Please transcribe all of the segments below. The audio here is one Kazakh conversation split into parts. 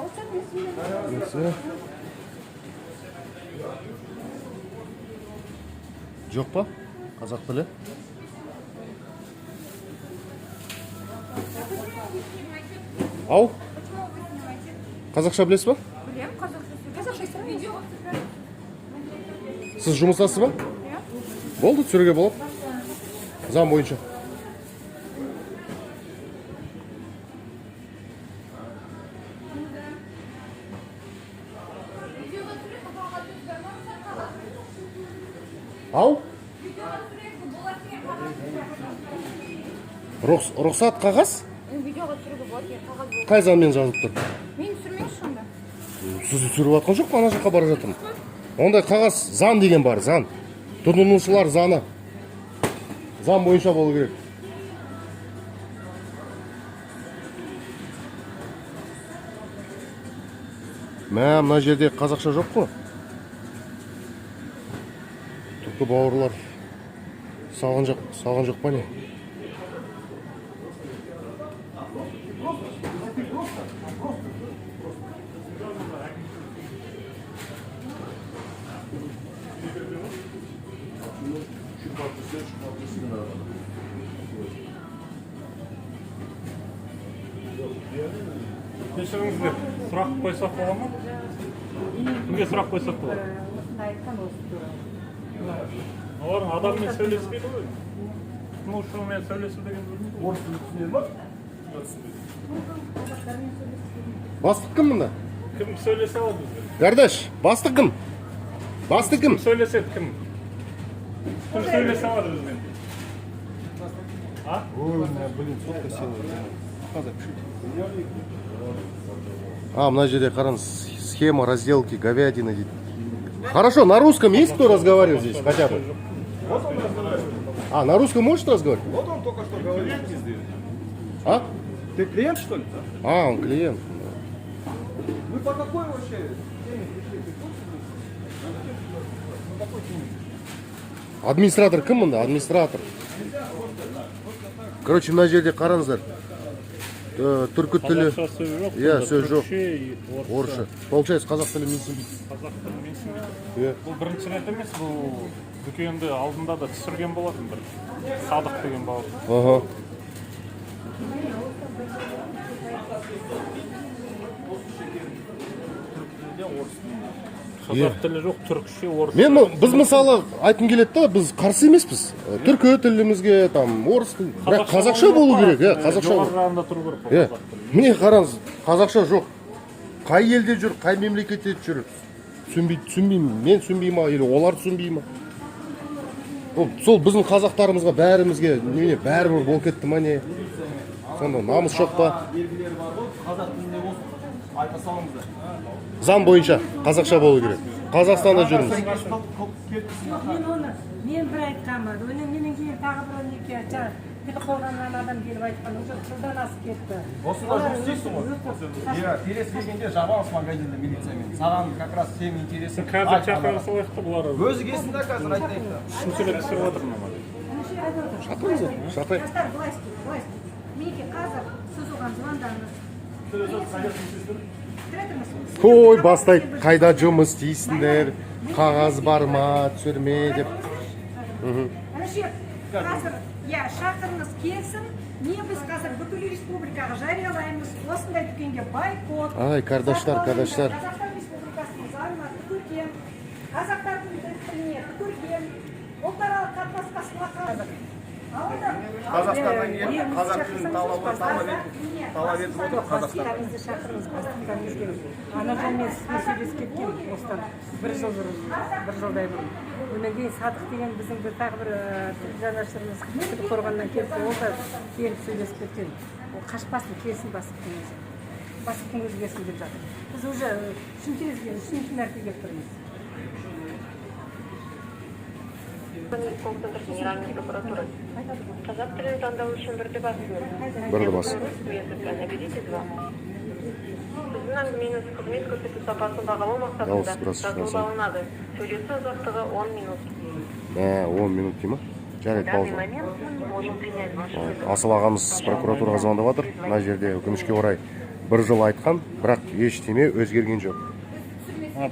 Несі? Жоқ па қазақ тілі? Ау. Почему вы снимаете? Қазақша білесіз ба? Білемін, қазақша сөйлеймін. Қазақша сөйлеймін. Сіз жұмыстасыз ба? Иә. Болды, түсіруге болады заң бойынша. Видеоға түсіріп, қағаз бар ма? Ау. Видеоға түсіруге болады деген қағаз. Рұқсат қағаз? Видеоға түсіруге болады деген қағаз болды. Қай заңмен жазылып тұр? Мені түсірмеңізші онда. Сізді түсіріп жатқан жоқпын, ана жаққа бара жатырмын. Ондай қағаз, заң деген бар, заң, тұтынушылар заңы, заң бойынша болу керек. Мә, мына жерде қазақша жоқ қой. Түркі бауырлар салған жоқ, салған жоқ па, не? Кешіріңіздер, сұрақ қойсақ бола ма? Кімге сұрақ қойсақ болады? Осында айтқан осы туралы. Олар адаммен сөйлеспейді ғой. Тұтынушымен сөйлесу деген білмейді ғой. Орыс тілін түсінеді ма? Бастық кім мында? Кім сөйлесе алады бізбен? Kardeş, бастық кім? Бастық кім? Кім сөйлеседі, кім? Кім сөйлесе алады бізбен? А? Ой, у меня, блин, сотка села. Запишите. А, мына жерде қараңыз, схема разделки говядины дейді. Хорошо, на русском есть кто разговаривает здесь хотя бы? Вот он разговаривает. А, на русском может разговаривать? Вот он только что говорил. А? Ты клиент, что ли? А, он клиент. Вы по какой вообще теме пришли? Ты в курсе? По какой теме пришли? Администратор кім мында? Администратор. Короче, мына жерде қараңыздар. Түркі тілі, Қазақша сөз жоқ. Иә, сонда сөз жоқ. түрікше и орысша. Орысша. Получается, қазақ тілі менсінбейді. Қазақ тілі менсінбейді. Иә. Бұл бірінші рет емес, бұл дүкенді алдында да түсірген болатын бір. Садық деген бауыр. Ага. Қазақ тілі жоқ, түрікше, орысша. Мен біз мысалы айтқым келеді да, біз қарсы емеспіз. Түркі тілімізге, там, орыс тілі. Бірақ қазақша болу керек, иә, қазақша Жоғары болу. жағында тұру керек қой Иә. қазақ тілі. Міне қараңыз, қазақша жоқ. Қай елде жүр, қай мемлекетте жүр? Түсінбей, түсінбеймін. Мен түсінбей ма, или олар түсінбей ма? Ол, сол біздің қазақтарымызға, бәрімізге немене бәрібір болып кетті ма, не? Сонда намыс жоқ па? Белгілері бар ғой, қазақ тілінде болсын. Айта салыңыздар. Заң бойынша қазақша болу керек. Қазақстанда жүрміз. Мен оны, мен бір айтқанмын, оны менен кейін тағы бір он екі жаңа тіл қолданған адам келіп айтқан, уже жылдан асып кетті. Осында жұмыс істейсің ғой. Иә, келесі келгенде жабамыз магазинді милициямен. Саған как раз всем интересен. Қазір шақыра салайық та бұлар Өзі келсін да қазір айтайық та. үшінші рет түсіріп жатыр мына магазин. Шақырыңыз, шақырайық. Жастар, былай істейік, былай істейік. Мінекей, қазір сіз оған звондаңыз. Тұра тұрыңыз. Ой, бастайды. Қайда жұмыс істейсіңдер? Қағаз бар ма, түсірме деп. Әлішер, қазір, иә, шақырыңыз, келсін. Не, біз қазір бүкіл республикаға жариялаймыз. Осындай дүкенге бойкот. Ай, kardeşler, kardeşler. Қазақстан Республикасының заңына түкірген, қазақтардың тіліне түкірген, ұлтаралық қатынасқа сылаққа. Қазақстаннан келіп, қазақ тілін талап етіп отыр Қазақстан. Бастықтарыңызды шақырыңыз, бастықтарыңыз келіп. Ана жолы мен сізбен сөйлесіп кеткен осыдан бір жыл бұрын, бір жылдай бұрын. Одан кейін Садық деген біздің бір тағы бір тіл жанашырымыз тіл қорғаннан келіп, ол да келіп сөйлесіп кеткен. Ол қашпасын, келсін бастықтың өзі. Бастықтың өзі келсін деп жатыр. Біз уже үшінші рет, үшінші мәрте келіп тұрмыз. Колл-центр Генеральной прокуратуры. Қазақ тілін таңдау үшін бірді басыңыз. Бірді бас. Русского языка наберите два. Сіздің әңгімеңіз қызмет көрсету сапасын бағалау мақсатында Дауыс біраз жазылып шығарсам. алынады. Сөйлесу ұзақтығы 10 минут. Мә, 10 минут дей ма? В Жарайды, данный пауза. момент мы не можем принять ваш вызов. Асыл ағамыз прокуратураға звондап жатыр. Мына жерде, өкінішке орай, Бір жыл айтқан, бірақ ештеме өзгерген жоқ. Мына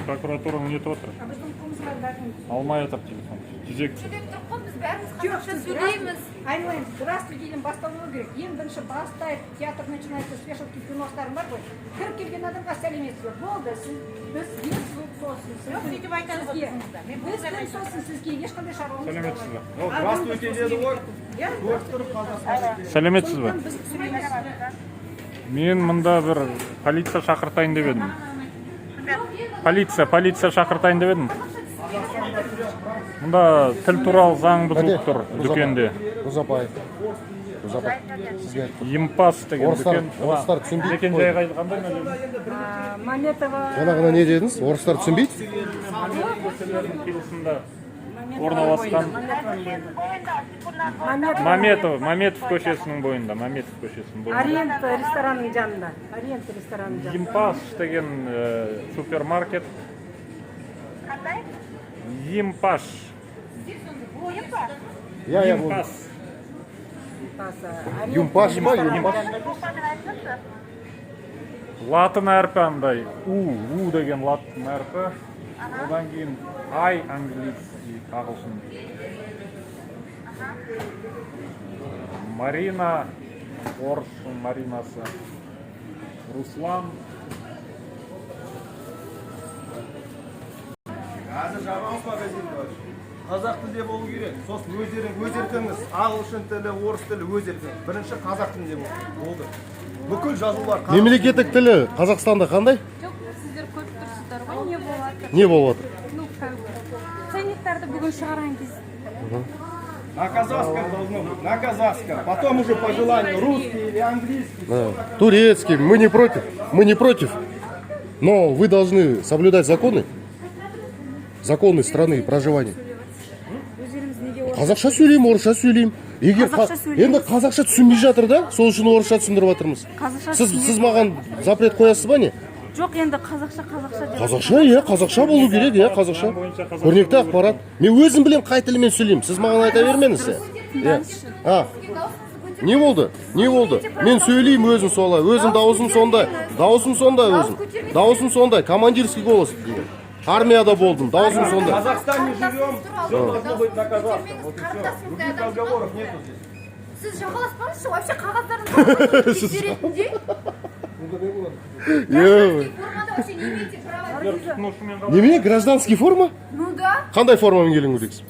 прокуратураның нетіп отыр? Біздің құқығымызға бәрін. Алмай жатыр телефон. Кезек. Сөйлеп тұрып қой, біз бәріміз Жоқ, қазақша сіз сөйлейміз. Айналайын, «здравствуйте» басталуы керек. Ең бірінші бастайды, театр начинается с вешалки киностарым бар ғой. Кіріп келген адамға «сәлеметсіз бе?» Болды, сіз бізге сосын. Жоқ, сөйтіп айтады ғой Сізге. қызыңыз да. Мен Біз кім сосын, сізге ешқандай шаруамыз Сәлеметсіз бе? Ну, «здравствуйте» деді ғой. Иә. Көріп тұрып Қазақстан. Сәлеметсіз бе? Сондықтан біз түсінеміз. Мен мында бір полиция шақыртайын деп едім. Полиция шақыртайын деп едім. Мында тіл туралы заң бұзылып тұр дүкенде. Роза апай, Роза апай, сізге айттым. Импас деген дүкен. Орыстар түсінбейді Мекен қой. жай қандай мына? Маметова. Жаңа ғана не дедіңіз? Орыстар түсінбейді? Көшелердің қиылысында орналасқан. Маметова. Маметов көшесінің бойында, Маметов көшесінің бойында. Ориент ресторанының жанында. Ориент ресторанының жанында. Импас деген супермаркет. Импаш. Иә. Импас. Басы. Юмпаш па, юмпаш? Латын әрпі андай. У, У деген латын әрпі. Одан кейін I английский, ағылшын. Марина, орыс Маринасы. Руслан. Қазір жабамыз магазинді вообще. Қазақ тілде болу керек. Сосын өздерің, өз еркіңіз, ағылшын тілі, орыс тілі, өз еркіңіз. Бірінші қазақ тілінде болу керек. Болды. Бүкіл жазулар қазақ. Мемлекеттік тілі Қазақстанда қандай? Жоқ, сіздер көріп тұрсыздар ғой, не болып жатыр. Не болып жатыр? Ну, как бы ценниктарды бүгін шығарған кез. На казахском должно быть, на казахском. Потом уже по желанию русский или английский. Да. Турецкий, мы не против, мы не против. Но вы должны соблюдать законы, законы страны проживания. Өздеріңіз неге Қазақша сөйлеймін, орысша сөйлеймін. Егер Қазақша сөйлейміз. Енді қазақша түсінбей жатыр да, сол үшін орысша түсіндіріп жатырмыз. Қазақша Сіз түсінеді. Сіз маған запрет қоясыз ба, не? Жоқ, енді қазақша, қазақша деп. Қазақша, иә, қазақша болу керек, иә, қазақша. Заң бойынша қазақша Көрнекті болу. ақпарат. Мен өзім білем қай тілмен сөйлеймін. Сіз маған айта бермеңіз. Иә. А. Не болды? Не болды? Мен сөйлеймін өзім солай. Өзім дауысым сондай. Дауысым сондай өзім. Дауысым сондай. Командирский голос деген. Армияда болдым, дауысым В сондай. Казахстане живем, все должно быть на казахском. Вот и все. Других разговоров нету здесь. Сіз жағаласпаңызшы, вообще қағаздарын тексеретіндей. Е, Формада вообще не имеете права. Тұтынушымен қалай? Немене, гражданский форма? Ну да. Қандай формамен келуің керексіз?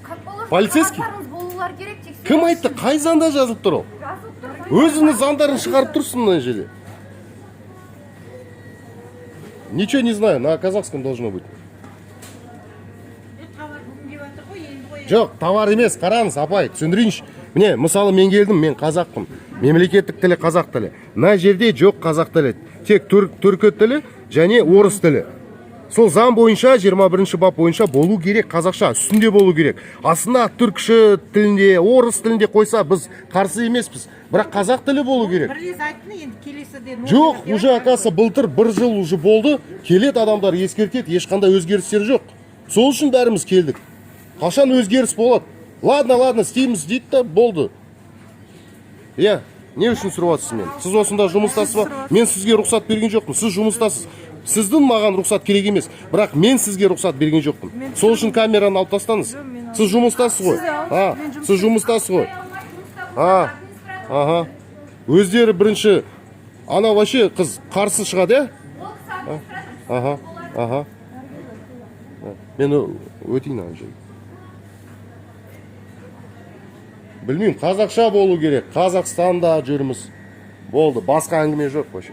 Как положено. Полицейский? Қағаздарыңыз болулар керек, тексеру. Кім айтты? Қай заңда жазылып тұр ол? Жазылып тұр. Өзінің заңдарын шығарып тұрсың мына жерде. Ничего не знаю, на казахском должно быть. Товар бүгін келіп жатыр ғой енді ғой. Жоқ, товар емес, қараңыз, апай, түсіндірейінші. Міне, мысалы, мен келдім, мен қазақпын. Мемлекеттік тілі қазақ тілі. Мына жерде жоқ қазақ тілі. Тек түркі тілі және орыс тілі. Сол заң бойынша, 21 бап бойынша болу керек қазақша, үстінде болу керек. Астына түркше тілінде, орыс тілінде қойса, біз қарсы емеспіз. Бірақ қазақ тілі болу керек. Бір рет айттым, енді келесіде. Жоқ, уже, оказывается, былтыр бір жыл уже болды. Келеді адамдар, ескертеді, ешқандай өзгерістер жоқ. Сол үшін бәріміз келдік. Қашан өзгеріс болады? Ладно, ладно, істейміз дейді да, болды. Иә, не үшін сұрап жатсыз мені? Сіз осында жұмыстасыз ба? Мен сізге рұқсат берген жоқпын. Сіз жұмыстасыз. Сіздің маған рұқсат керек емес. Бірақ мен сізге рұқсат берген жоқпын. Сол үшін камераны алып тастаңыз. Сіз жұмыстасыз ғой. А, сіз жұмыстасыз ғой. А, аха. Өздері бірінші ана вообще қыз қарсы шығады, иә? Аха. Мен өтейін ана жерге. Білмеймін, қазақша болу керек. Қазақстанда жүрміз. Болды, басқа әңгіме жоқ вообще.